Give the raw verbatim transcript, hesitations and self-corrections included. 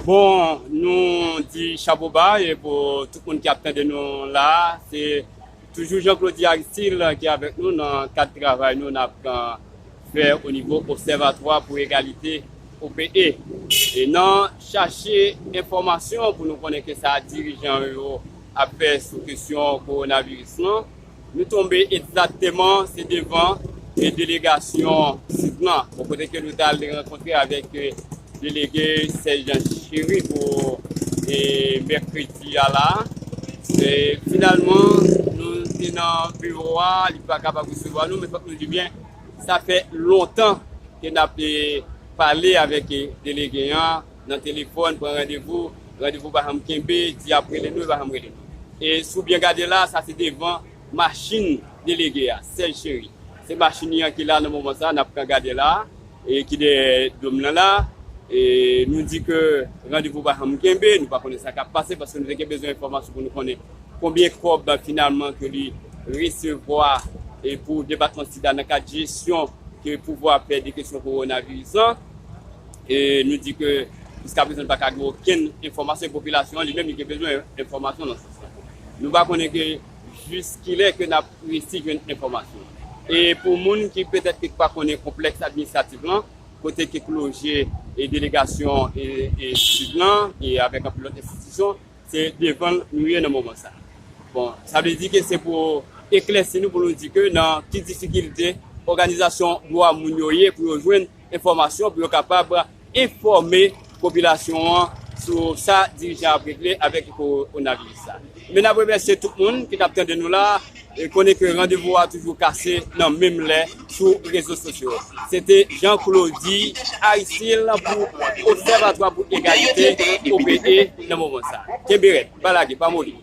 Bon, nou di chapo ba e pou tout moun ki ap tande nou la. Se toujou Jean Claudy Aristide ki avèk nou nan kad travay nou n ap fè o nivo Obsèvatwa pou Egalite, O P E. E nan chache enfòmasyon pou nou konnen ke sa dirijan yo ap fè sou kesyon kowonaviris lan, nou tonbe egzakteman se devan e delegasyon SID lan, bò kote ke nou t al rankontre avèk e, delege Sèj Chéry pou e, mèkredi a la. E finalman, nou te nan biwo a, li pa kapab resevwa nou, men fòk nou di byen, sa fè lontan ke n ap e, pale avèk e, delege an nan telefòn, pran randevou, randevou pa janm kenbe, di ap rele nou, e pa janm rele nou. E si w byen gade la, sa se devan machin delege a, Sèj Chéry. Se machin li an ki la nan moman sa, n ap ka gade la, e ki dèyè dòm nan la. E nou di ke randevou pa janm kenbe, nou pa konnen sa k ap pase, paske nou te gen bezwen enfòmasyon pou nou konnen konbyen kòb finalman ke li resevwa e pou depatman SID la nan kad jesyon ke pouvwa ap fè de kesyon kowonaviris lan. E nou di ke jiskaprezan nou pa ka gen okenn enfòmasyon, e popilasyon an li menm li gen bezwen enfòmasyon nan sans lan. Nou pa konnen ke jis kilè ke n ap resi jwenn enfòmasyon. E pou moun ki petèt ki pa konnen konplèks administratif lan, kote ke loje e delegasyon e, e SID lan, e avèk anpil lòt enstitisyon, se devan l nou ye nan moman sa. Bon, sa vle di ke se pou eklèsi nou, pou nou di ke nan ki difikilte òganizasyon dwa moun yo ye pou yo jwenn enfòmasyon, pou yo kapab enfòme popilasyon an sou sa dirijan ap regle avèk kowonaviris la. Men n ap remèsye tout moun ki t ap tande nou la, e konnen ke randevou a toujou kase nan menm lè sou rezo sosyo. Se te Jean Claudy Aristide pou Obsèvatwa pou Egalite, O P E, nan moman sa. Kenbe rèd, pa lage, pa moli.